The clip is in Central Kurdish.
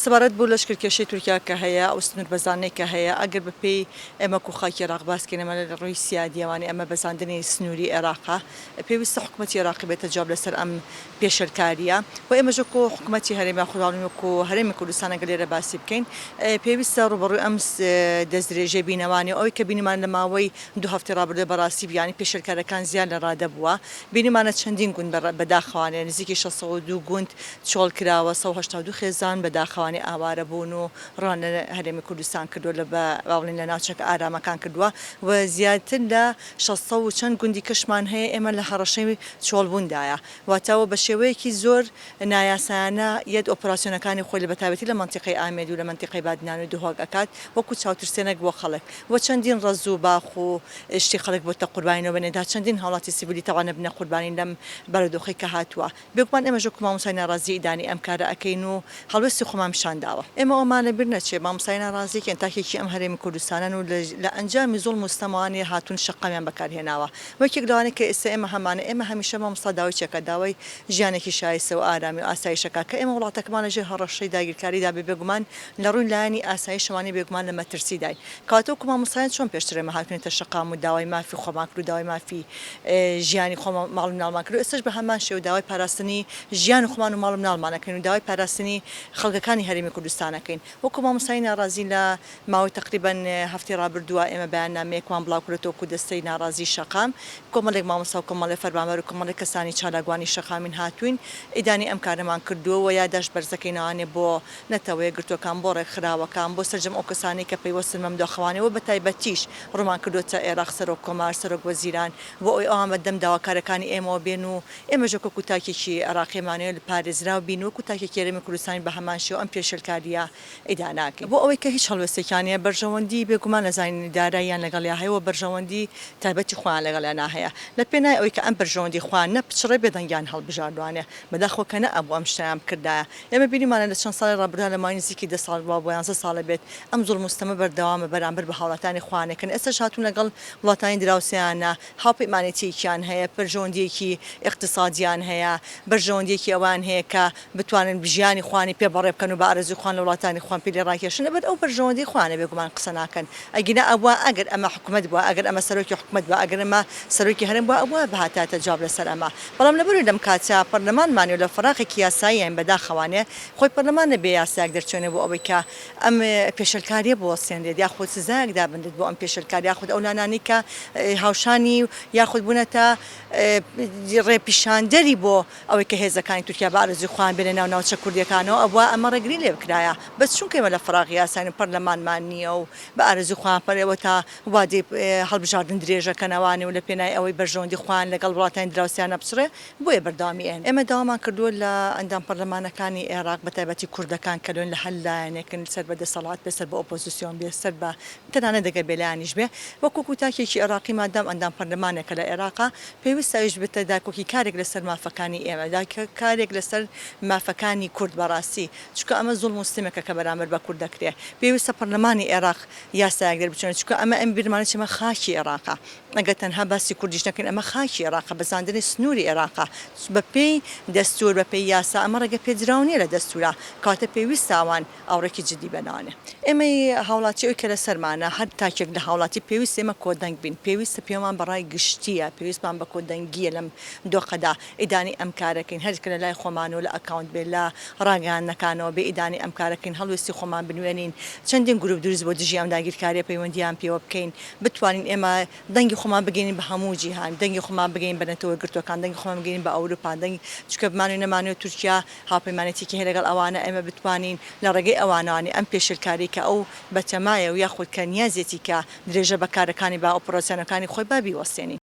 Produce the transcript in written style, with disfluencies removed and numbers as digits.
سەبارەت بۆ لەشکرکێشەی تورکیا کە هەیە، ئەو سنووربەزاندنەی کە هەیە، ئەگەر بە پێی ئێمە وەکوو خاکی عێراق باس کەین، ئەمە لە ڕووی سیادییەوانی ئەمە بەزاندنی سنووری عێراقە، پێویستە حکوومەتی عێراقی بێتە جواب لەسەر ئەم پێشێلکارییە و ئێمەش وەکوو حکوومەتی هەرێم یاخود با بڵێین وەکوو هەرێمی کوردستان ئەگەر لێرە باسی بکەین پێویستە ڕووبەڕووی ئەم دەستدرێژییە بینەوانی و ئەوەی کە بینیمان لە ماوەی دوو هەفتەی ڕابردوو بەڕاستی یانی پێشێلکارەکان زیاد لە ڕادە بووە. بینیمانە چەندین گوند بە داخەوانێ نزیکی 602 گوند چۆڵ کراوە، 182 خێزان بە داخەوانێ ئاوارە بوون و ڕوویان لە هەرێمی کوردستان کردووە لە با بڵێین لە ناوچەکە ئارامەکان کردووە و زیاتر لە 600 و چەند گوندی کەشمان هەیە ئێمە لە هەڕەشەی چۆڵ بووندایە واتە و بە شێوەیەکی زۆر نایاسایانە یەت ئۆپراسیۆنەکانی خۆی لە بەتایبەتی لە مەنتیقەی ئامێد و لە مەنتیقەی بادینان و دهۆک ئەکات وەکو چاوترسێنەک بۆ خەڵک و چەندین ڕەز و باخ و شتی خەڵک بۆتە قوربانی لەو بەینەدا چەندین هاوڵاتی سیڤیلی تەوان ئەبنە قوربانی لەم بارودۆخەی کە هاتووە. بێگومان ئێمەش وەکو مامۆستای ناڕازی ئیدانەی ئەم کارە ئەکەین و هەڵوێستی خۆمان پیشان داوە. ئێمە ئەوەمان لە بیر نەچێ مامۆستای ناڕازی کێن تاکێکی ئەم هەرێمی کوردستانەن و لە ئەنجامی زوڵم و ستەمەوانێ هاتوون شەقامیان بەکار هێناوە. وەکێک لەوانەی کە ئێستا ئێمە هەمانە ئێمە هەمیشە مامۆستا داوای چی ئەکات داوای ژیانێکی شایستە و ئارامی و ئاسایش ئەکات کە ئێمە وڵاتەکەمان لە ژێر هەڕەشەی داگیرکاریدا بێ بێگومان لە ڕووی لایەنی ئاسایشەوانێ بێگومان لە مەترسیداین کەواتە وەکو مامۆستایان چۆن پێشتر ئێمە هاتوینەتە شەقام و داوای مافی خۆمان کرد و داوای مافی ژیانی خۆمان ماڵ و مناڵمان کرد و ئێستاش بە هەمان شێوە داوای پاراستنی ژیان خۆمان و ماڵ و مناڵمان ئەکەین و داوای پاراستنی خەڵکەکانی هەرێمی کوردستان ئەکەین وەکو مامۆستای ناڕازی لە ماوەی تەقریبەن هەفتەی ڕابردووە ئێمە بەیاننامەیەکمان بڵاوکردۆتەوە وەکو دەستەی ناڕازی شەقام، کۆمەڵێک مامۆستا و کۆمەڵێک فەرمانبەر و کۆمەڵێک کەسانی چالاکوانی شەقامین هاتووین ئیدانەی ئەم کارەمان کردووە و یاداشت بەرزەکەینەوانێ بۆ نەتەوەیەکگرتووەکان، بۆ ڕێکخراوەکان، بۆ سەرجەم ئەو کەسانەی کە پەیوەستن بەم دۆخەوانێ و بەتایبەتیش ڕوومان کردووەتە ئێراق، سەرۆک کۆمار، سەرۆک وەزیران بۆ ئەوەی ئەوان بە دەم داواکارەکانی ئێمەوە بێن و ئێمەش وەکو تاکێکی عێراقیمانەوێ پارێزراو بین وەکو تاکێکی هەرێمی کوردستانی بە هەمان شێوە ئەم پێشێلکارییە ئیدانە ئەکەین. بۆ ئەوەی کە هیچ هەڵوێستێکیان نیە، بەرژەوەندی بێگومان لە زانینی داراییان لەگەڵیا هەیە و بەرژەوەندی تایبەتی خۆیان لەگەڵیانا هەیە. لە پێناوی ئەوەی کە ئەم بەرژەوەندی خۆیان نەپچڕێ بێدەنگیان هەڵبژاردوانێ. بەداخەوە کە نەئەبوو ئەم شتەیان بکردایە. ئێمە بینیمانە لە چەند ساڵی ڕابردوودا لە ماوەی نزیکی دە ساڵ وا بۆ یانزە ساڵە بێت ئەم زوڵم و ستەمە بەردەوامە بەرامبەر بە هاوڵاتیانی خۆیان ئەکەن. ئێستاش هاتوون لەگەڵ وڵاتانی دراوسێیانا هاوپەیمانێتییەکیان هەیە، بەرژەوەندییەکی ئیقتیسادیان هەیە، بەرژەوەندییەکی ئەوەیان هەیە کە بتوانن ژیانی خۆیانی پێ بەڕێ بکەن و بە ئارەزووی خۆیان لە وڵاتانی خۆیان پێ لێ ڕاکێشن، لەبەر ئەو بەرژەوەندیی خۆیانە بێگومان قسە ناکەن، ئەگینا ئەبوا ئەگەر ئەمە حکومەت بوا، ئەگەر ئەمە سەرۆکی حکومەت بوا، ئەگەر ئەمە سەرۆکی هەرێم بوا، ئەبوا بهاتایەتە جواب لەسەر ئەمە، بەڵام لەبەرئەوەی لەم کاتە پەرلەمانمان نیە و لە فەراغێکی یاساییاین بەداخەوانێ خۆی پەرلەمان نەبێ یاسایەک دەرچوێنێ بۆ ئەوەی کە ئەم پێشێلکاریە بوەستێنرێت یاخود سزایەک دابنرێت بۆ ئەم پێشێلکاری یاخود ئەو لانانەی کە هاوشانی یاخود بوونەتە ڕێپیشاندەری بۆ ئەوەی کە هێزەکانی تورکیا بە ئارەزووی خۆیان بێنە ناو ناوچە کوردیەکانەوە ئەبوا ئەمە ڕێگری لێ بکرایە بەس چونکە ئێمە لە فەراغی یاساین و پەرلەمانمان نییە و بە ئارەزووی خۆیان پەرەوە تا وادەی هەڵبژاردن درێژەکەنەوانێ و لە پێناوی ئەوەی بەرژەوەندی خۆیان لەگەڵ وڵاتانی دراوسێیان نەپچڕێ بۆیە بەردەوامی ئێن. ئێمە داوامان کردووە لە ئەندام پەرلەمانەکانی ئێراق بە تایبەتی کوردەکان کە لۆن لە هەر لایەنێکن سەر بە دەسەڵات بێ سەر بە ئۆپۆزیسیۆن بێ سەر بە تەنانەت ئەگەر بێلایەنیش بێ وەک وەکوو تاکێکی ئێراقی مادام ئەندام پەرلەمانێکە لە ئێراقا پێویستە ئەویش بێتە داکۆکیکارێک لەسەر مافەکانی ئێمە داکۆکارێک لەسەر مافەکانی کورد بەڕاستی چونکە ئەمە زوڵم و ستەمێکە کە بەرامبەر بە کورد دەکرێ پێویستە پەرلەمانی ئێراق یاسایەک دەربچێنێت چونکە ئەمە ئەم بیرمانە چێمە خاکی ئێراقە ئەگەر تەنها باسی کوردیش نەکەین ئەمە خاکی ئێراقە بەزاندنی سنووری ئێراقە بەپێی دەستوور بەپێی یاسا ئەمە ڕێگە پێدراو نییە لە دەستوورا کەواتە پێویستە ئەوان ئاوڕێکی جدی بەنانێ. ئێمەی هاوڵاتی ئەوی کە لەسەرمانە هەر تاکێک لە هاوڵاتی پێویستە ئێمە کۆدەنگ بین پێویستە پێوەمان بە ڕای گشتیە پێویستمان بە کۆدەنگیە لەم دۆخەدا ئیدانەی ئەم کارەکەین هەر کە لە لای خۆمانەوە لە ئەکاونت بێ لە ڕاگەیاندنەکانەوە بێ ئیدانەی ئەم کارەکەین هەڵوێستی خۆمان بنوێنین چەندین گروپ دروست بۆ دژی ئەم داگیرکاریە پەیوەندیان پێوە بکەین بتوانین ئێمە دەنگی خۆمان بگەینین بە هەموو جیهان، دەنگی خۆمان بگەین بە نەتەوە یەکگرتووەکان، دەنگی خۆمان بگەینین بە ئەوروپا، دەنگی چونکە بمانەوێ نەمانەوێ تورکیا هاوپەیمانێتیەکی هەیە لەگەڵ ئەوانە، ئێمە بتوانین لە ڕێگەی ئەوانەوانی ئەم پێشێلکاریەی کە ئەو بەتەمایە و یاخود کە نیازیەتی کە درێژە بە کارەکانی بە ئۆپراسیۆنەکانی خۆی با بیوەستێنین.